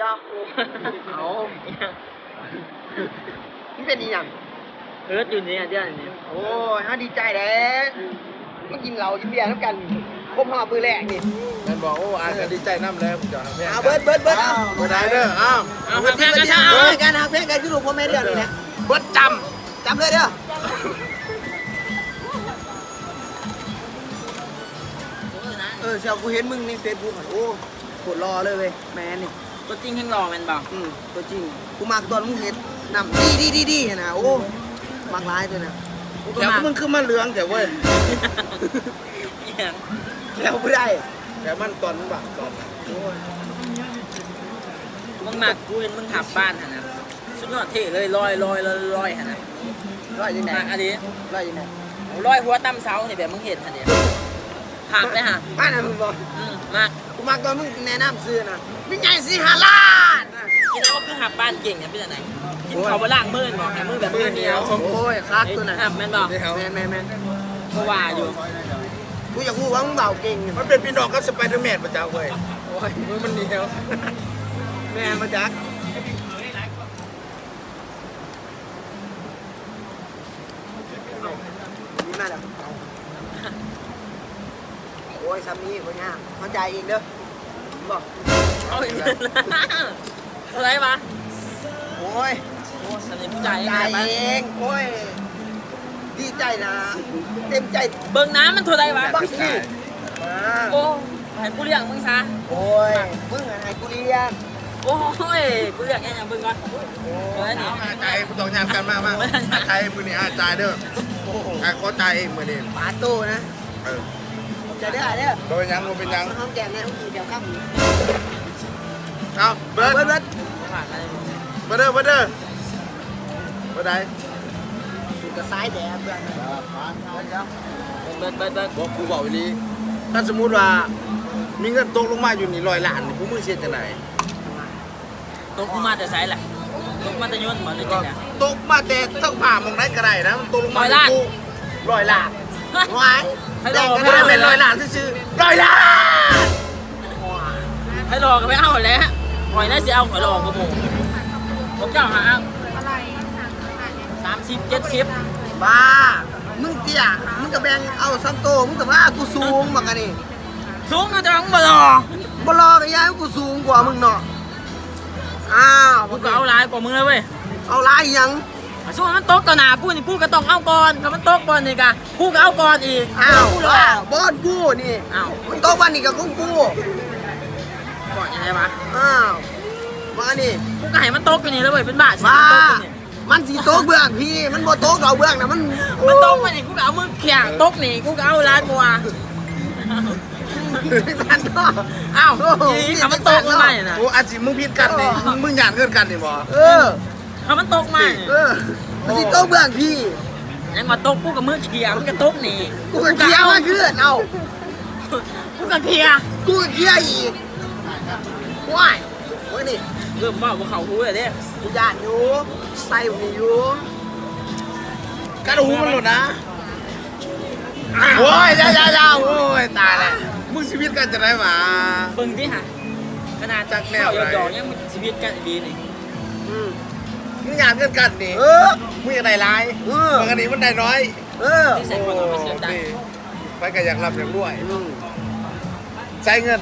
ເອົາ ມັນເປັນອີ່ຫຍັງ? ເອີ ຢູ່ນີ້ ດຽວນີ້ ໂອ້ຍ ເຮົາດີໃຈແຫຼະ ມາກິນເຫຼົ້າກິນເບຍນຳກັນ ຄົບຮອບມື້ແລກນີ້ ແມ່ນບໍ່? ໂອ້ ອ້າຍກໍດີໃຈນຳແຫຼະ ເຈົ້າຮັກແພງ ເອົາ ເບິດ ເບິດ ເບິດ ເອົາ ບໍ່ໄດ້ເດີ ເອົາ ເອົາ ຮັກແພງກັນຊະ ເອົາ ເອົາ ກັນ ຮັກແພງກັນຄືລູກພໍ່ແມ່ດຽວນີ້ແຫຼະ ເບິດຈຳ ຈຳເລີຍເດີ ເອີ ເຊື່ອ ກູເຫັນມຶງໃນເຟສບຸກຫັ້ນ ໂອ້ ໂຄດຫຼໍ່ເລີຍເວີຍ ແມ່ນນີ້ ຕົວຈິງແຮ່ງຫຼໍ່ແມ່ນບໍ່? ອືມ ຕົວຈິງ ກູມັກຕອນມຶງເຮັດນ້ຳດີໆໆຫັ້ນນະ ໂອ້ ມັກຫຼາຍຕົວນັ້ນ ແຂ້ວມຶງຄືມາເຫຼືອງແທ້ເວີຍ ອີຫຍັງ? ແຂ້ວບໍ່ໄດ້ ແຂ້ວມັນຕອນມັນບາງຕອນ ໂອ້ຍ ມຶງມັກ ກູເຫັນມຶງຫາບບ້ານຫັ້ນນະ ສຸດຍອດເທ່ເລີຍ ລອຍໆໆຫັ້ນນະ ລອຍຈັ່ງໃດ? ມັກອີ່ຫຼີ ລອຍຈັ່ງໃດ? ລອຍຫົວຕຳເສົານີ້ ແບບມຶງເຮັດຫັ້ນເດ ຄັກເດ້ຫະ ອັນນັ້ນແມ່ນບໍ່? ອືມ ມັກ ກູມັກຕອນມຶງແນະນຳຊື່ນະ ມີໃຫຍ່ສີຫາລ້ານນະ ກິນເອົາ ຄືຫາບບ້ານເກັ່ງນະ ເປັນຈັ່ງໃດ? ກິນເຂົ້າບໍ່ລ້າງມືແມ່ນບໍ່? ໃຫ້ມືແບບມືໜຽວ ໂອ້ຍ ຄັກຕົວນັ້ນ ຫາບແມ່ນບໍ່? ແມ່ນໆໆ ຄືວ່າຢູ່ ກູຢາກຮູ້ວ່າມຶງເວົ້າເກັ່ງ ມັນເປັນພີ່ນ້ອງກັບສະໄປເດີແມນບໍ່ຈັກເວີຍ ໂອ້ຍ ມືມັນໜຽວ ແມ່ນບໍ່ຈັກ? ເອົ້າ ມີມາແລ້ວ ໂອ້ຍ ຊ່ຳນີ້ບໍ່ຍາກ ເຮົາຈ່າຍເອງເດີ ບອກ ເອົາອີກ ເທົ່າໃດວະ? ໂອ້ຍ ໂອ້ຍ ຊ່ຳນີ້ຜູ້ຈ່າຍເອງ ຈ່າຍເອງ ໂອ້ຍ ດີໃຈນະ ເຕັມໃຈ ເບິ່ງນະ ມັນເທົ່າໃດວະ? ບັກນີ້ ໂອ້ ໃຫ້ກູລ້ຽງມຶງຊະ ໂອ້ຍ ມຶງຫັ້ນໃຫ້ກູລ້ຽງ ໂອ້ຍ ກູລ້ຽງແມ່ນຫຍັງ ເບິ່ງກ່ອນ ໂອ້ຍ ເບິ່ງນີ້ ອາຍຈ່າຍ ບໍ່ຕ້ອງຍາມກັນ ມາ ມາ ອາຍຈ່າຍ ມື້ນີ້ອາຍຈ່າຍເດີ ອາຍຂໍຈ່າຍເອງມື້ນີ້ ປາໂຕນະ ເອີ ຂອບໃຈເດີ ອາຍເດີ ບໍ່ເປັນຫຍັງ ບໍ່ເປັນຫຍັງ ຫອມແກ້ມແດ່ ຫອມແກ້ມ ເອົາ ເບິດ ເບິດ ເບິດ ເບິດເດີ ເບິດເດີ ບໍ່ໄດ້ ກະສາຍແດ່ເພື່ອນ ເບິດ ເບິດ ເບິດ ບໍ່ ກູເວົ້າອີ່ຫຼີ ຖ້າສົມມຸດວ່າມີເງິນຕົກລົງມາຢູ່ນີ້ຮ້ອຍລ້ານນີ້ ພວກມຶງຊິເຮັດຈັ່ງໃດ? ຕົກມາແຕ່ໃສລະ? ຕົກມາແຕ່ຍົນບໍ່ ຫຼືຈັ່ງໃດ? ຕົກມາແຕ່ເທິງຟ້າໝ່ອງໃດກໍໄດ້ນະ ມັນຕົກລົງມາ ຮ້ອຍລ້ານ ຮ້ອຍລ້ານ ວ້າຍ ໃຜຫຼໍ່ກໍໄປເອົາ ບໍ່ໄດ້ແມ່ນຮ້ອຍລ້ານຊື່ໆ ຮ້ອຍລ້ານ ໃຜຫຼໍ່ກໍໄປເອົາແຫຼະ ຂ້ອຍໄດ້ຊິເອົາ ຂ້ອຍຫຼໍ່ກວ່າໝູ່ ພວກເຈົ້າຫາເອົາ ສາມສິບ ເຈັດສິບ ບ້າ ມຶງເຕ້ຍ ມຶງກໍແບ່ງເອົາສ່ຳໂຕ ມຶງກໍວ່າກູສູງ ບັກອັນນີ້ ສູງຢູ່ແຕ່ວ່າມຶງບໍ່ຫຼໍ່ ບໍ່ຫຼໍ່ກໍຢ່າ ກູສູງກວ່າມຶງເນາະ ອ້າວ ກູກໍເອົາຫຼາຍກວ່າມຶງເລີຍເວີຍ ເອົາຫຼາຍອີ່ຫຍັງ? ສົມມຸດມັນຕົກຕໍ່ໜ້າກູນີ້ ກູກໍຕ້ອງເອົາກ່ອນ ຖ້າມັນຕົກບ່ອນນີ້ກະ ກູກໍເອົາກ່ອນອີກ ອ້າວ ກູຫຼໍ່ ບ່ອນກູນີ້ ອ້າວ ມັນຕົກບ່ອນນີ້ກະຂອງກູ ບ່ອນຈັ່ງໃດວະ? ອ້າວ ມານີ້ ກູກໍໃຫ້ມັນຕົກຢູ່ນີ້ແລ້ວເວີຍ ເປັນບ້າຊິ ມັນຕົກຢູ່ນີ້ ມັນຊິຕົກເບື້ອງພີ້ ມັນບໍ່ຕົກດອກເບື້ອງນະ ມັນ ມັນຕົກມານີ້ ກູກໍເອົາມືຂຽງຕົກນີ້ ກູກໍເອົາຫຼາຍກວ່າ ຈັ່ງຊັ້ນເນາະ ອ້າວ ໂອ້ໂຫ ອີ່ຫຼີ ຄັນມັນຕົກລົງມານີ້ນະ ໂອ້ ອາຊິ ມຶງຜິດກັນນີ້ ມຶງ ມຶງຍາດເງິນກັນນີ້ບໍ່? ເອີ ຄັນມັນຕົກມານີ້ ເອີ ມັນຊິຕົກເບື້ອງພີ້ ຍັງວ່າຕົກ ກູກໍມືຂຽງ ມັນກໍຕົກນີ້ ກູກໍຂຽງມາຄືກັນ ເອົ້າ ກູກໍຂຽງ ກູກໍຂຽງອີກ ວ້າຍ ເບິ່ງນີ້ ເລີ່ມເວົ້າບໍ່ເຂົ້າຫູແລ້ວເດ້ ກູຢ້ານຢູ່ ໃສ່ບັກນີ້ຢູ່ ກັດຫູມັນໂລດນະ ໂອ້ຍ ຢ່າໆໆ ໂອ້ຍ ຕາຍແລ້ວ ມຶງຊິຜິດກັນຈັ່ງໃດຫວາ? ເບິ່ງຕິຫະ ຂະໜາດຈັກແນວໃດ ຢອກໆ ຍັງຊິຜິດກັນອີ່ຫຼີນີ້ ອືມ ມຶງຍາດເງິນກັນນີ້ ເອີ ມຶງຢາກໄດ້ຫຼາຍ ເອີ ບາງອັນນີ້ມັນໄດ້ໜ້ອຍ ເອີ ທີ່ໃສ່ຄວາມເອົາໄປເຊື່ອງໄດ້ ໂອ້ ໃຜກໍຢາກລ່ຳຢາກລວຍ ອືມ ໃຊ້ເງິນ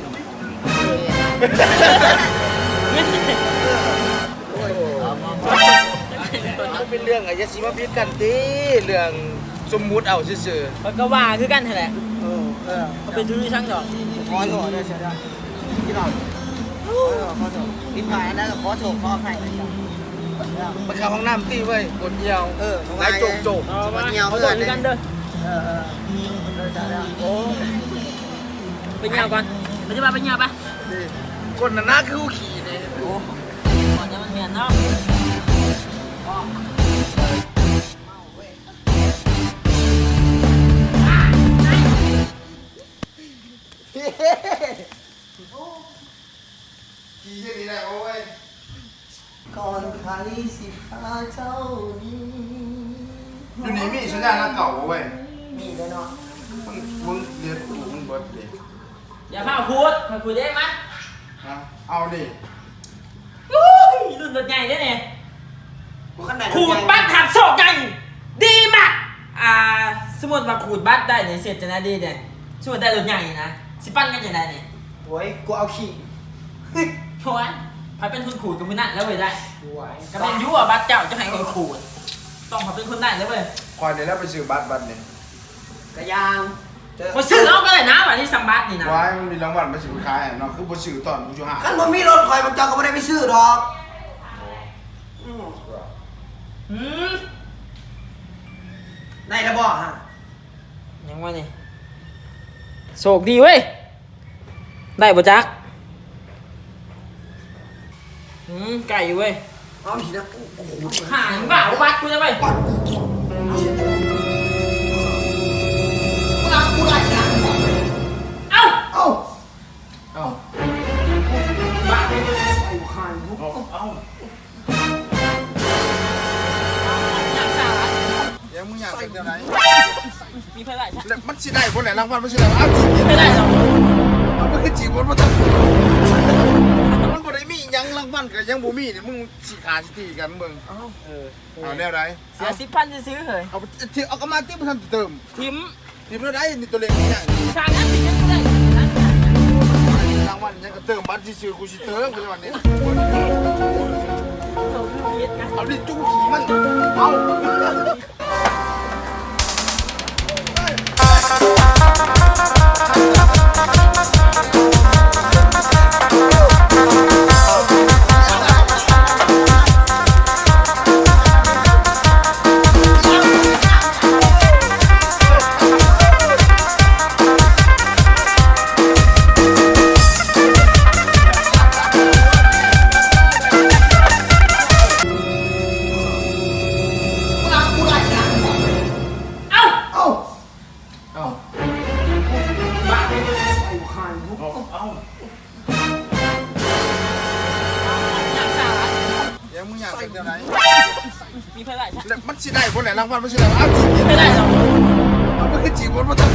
ໂອ້ຍ ມັນເປັນເລື່ອງ ຢ່າຊິມາຜິດກັນຕິ ເລື່ອງສົມມຸດເອົາຊື່ໆ ຂ້ອຍກໍວ່າຄືກັນຫັ້ນແຫຼະ ເອີ ເອີ ເຂົາເປັນຖືສັງດອກ ຂໍໂທດເດີ ເຊື່ອເດີ ພີ່ນ້ອງ ຂໍໂທດ ຜິດພາດອັນໃດກໍຂໍໂທດຂໍອະໄພ ໄປເຂົ້າຫ້ອງນ້ຳຕິເວີຍ ປົວດອຽວ ເອີ ໄຫຼໂຈກໆ ປວດອຽວ ຂໍໂທດຄືກັນເດີ ເອີ ເອີ ໂອ້ ໄປຍ່າງກ່ອນ ໄປທີ່ວ່າໄປຍ່າງໄປ ນີ້ ຄົນໜ້າໜາຄືຂີ້ນີ້ ໂອ້ ມັນແມ່ນເນາະ ຂີ້ເຮັດນີ້ໄດ້ບໍ່ເວີຍ ກ່ອນໃຜຊິພາເຈົ້າໜີ ຢູ່ນີ້ມີສັນຍານຫຼັກເກົ້າບໍ່ເວີຍ ມີແລ້ວເນາະ ມັນ ມຶງເດດ ມັນເບິດເດ ຢ່າພາວພູດ ຂ້ອຍພູດເອງມາ ຮະ ເອົານີ້ ມີລຸ້ນລົດໃຫຍ່ເດ້ນີ້ ໂອ້ ຄັນໄດ້ ຂູດບັດຮັບໂຊກໃຫຍ່ ດີມາກ. ອ່າ ສົມມຸດວ່າຂູດບັດໄດ້ນີ້ ຊິເຮັດຈັ່ງໃດດີເດ້? ສົມມຸດໄດ້ລົດໃຫຍ່ນະ ຊິປັ່ນກັນຈັ່ງໃດນີ້? ໂອ້ຍ ກູເອົາຂີ້ ໂອ້ຍ ໃຜເປັນຄົນຂູດກໍຜູ້ນັ້ນແຫຼະເວີຍ ໄດ້. ໂອ້ຍ ກໍແມ່ນຢູ່ວ່າບັດເຈົ້າຈະໃຫ້ຂ້ອຍຂູດ ຕ້ອງໃຫ້ເປັນຄົນໄດ້ເລີຍເວີຍ. ຂ້ອຍນີ້ແຫຼະໄປຊື້ບັດ ບັດນີ້ ກະຢ່າງ ຂ້ອຍຊື້ເອົາກໍໄດ້ນະ ບັດນີ້ ສຳບັດນີ້ນະ. ວ້າຍ ມັນມີລາງວັນ ມັນຊິໄປຂາຍໃຫ້ເນາະ ຄືບໍ່ຊື້ຕອນກູຢູ່ຫ້າງ? ຄັນບໍ່ມີລົດຂ້ອຍ ພວກເຈົ້າກໍບໍ່ໄດ້ໄປຊື້ດອກ. ອືມ ອືມ ໄດ້ແລ້ວບໍ່ຫະ? ຍັງວະນີ້ ໂຊກດີເວີຍ. ໄດ້ບໍ່ຈັກ? ອືມ ໃກ້ຢູ່ເວີຍ. ເອົາ ຫີນນະ ໂອ້ໂຫ ຫາ ບ້າ ບັດກູນະເວີຍ. ເອົາ ເອົາ ເອົາ ບ້າ ໃສ່ຫາ ເອົາ ເອົາ. ຍັງ ມຶງຢາກເປັນແນວໃດ? ມີໃຜໄດ້ຊະ? ແລ້ວມັນຊິໄດ້ບໍ່ແຫຼະ ລາງວັນມັນຊິໄດ້ບໍ່? ເອົາ ໄປໄດ້ດອກ ເອົາ ມັນຄືຈີບບໍ່ທັນ ມັນບໍ່ໄດ້ມີຫຍັງ ລາງວັນກໍຍັງບໍ່ມີນີ້ ມຶງຊິຂ້າຊິຕີກັນເບິ່ງ. ເອົາ ເອີ ເອົາແນວໃດ? ເສຍສິບພັນຊື່ໆເຮີ້ຍ. ເອົາ ເອົາກໍມາຕິ ບໍ່ທັນໄດ້ເຕີມ ຖິ້ມ ຖິ້ມແລ້ວໄດ໋ ນີ້ຕົວເລກນີ້ນະ ສ້າງອັນນີ້ຍັງບໍ່ໄດ້ ລາງວັນຍັງກໍເຕີມບັດຊື່ໆ ກູຊິເຕີມ ກູຈະວ່ານີ້ ເອົາດິ ຈຸ້ງຂີ້ມັນ ເອົາ. ເອົາ ເອົາ ເອົາ ບ້າ ໃສ່ຫາ ເອົາ ເອົາ. ຍັງ ມຶງຢາກເປັນແນວໃດ? ມີໃຜໄດ້ຊະ? ແລ້ວມັນຊິໄດ້ບໍ່ແຫຼະ ລາງວັນມັນຊິໄດ້ບໍ່? ເອົາ ໄປໄດ້ດອກ ເອົາ ມັນຄືຈີບບໍ່ທັນ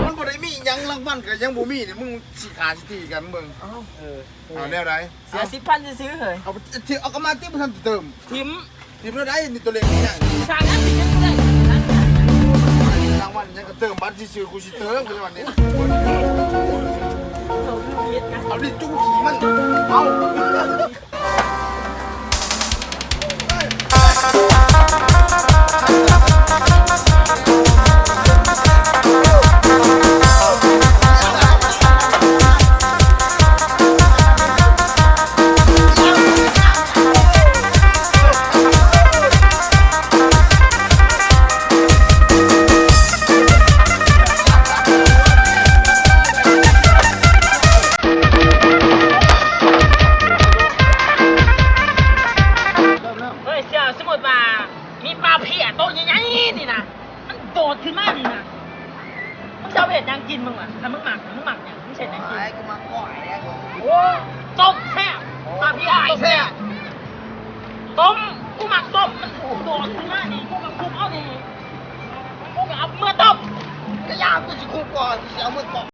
ມັນບໍ່ໄດ້ມີຫຍັງ ລາງວັນກໍຍັງບໍ່ມີນີ້ ມຶງຊິຂ້າຊິຕີກັນເບິ່ງ. ເອົາ ເອີ ເອົາແນວໃດ? ເສຍສິບພັນຊື່ໆເຮີ້ຍ. ເອົາ ເອົາກໍມາຕິ ບໍ່ທັນໄດ້ເຕີມ ຖິ້ມ ຖິ້ມແລ້ວໄດ໋ ນີ້ຕົວເລກນີ້ນະ ສ້າງອັນນີ້ຍັງບໍ່ໄດ້ ລາງວັນຍັງກໍເຕີມບັດຊື່ໆ ກູຊິເຕີມ ກູຈະວ່ານີ້ ເອົາດິ ຈຸ້ງຂີ້ມັນ ເອົາ. ເຮີ້ຍ ສຽວ ສົມມຸດວ່າມີປາເພຍໂຕໃຫຍ່ໆນີ້ນະ ມັນໂດດຂຶ້ນມານີ້ນະ ມຶງຊິເອົາໄປເຮັດຫຍັງກິນມຶງວະ? ຄັນມຶງມັກ ມຶງມັກຫຍັງ? ມຶງຊິເຮັດຫຍັງກິນ? ໂອ້ຍ ກູມັກກ້ອຍແຫຼະ ໂອ້ ຕົ້ມແຊບ ປາເພຍຕົ້ມແຊບ ຕົ້ມ ກູມັກຕົ້ມ ມັນໂດດຂຶ້ນມານີ້ ກູກໍຄຸບເອົານີ້ ກູກໍເອົາເມືອຕົ້ມ ກະຢ່າ ກູຊິຄຸບກ່ອນ ຊິເອົາເມືອຕົ້ມ.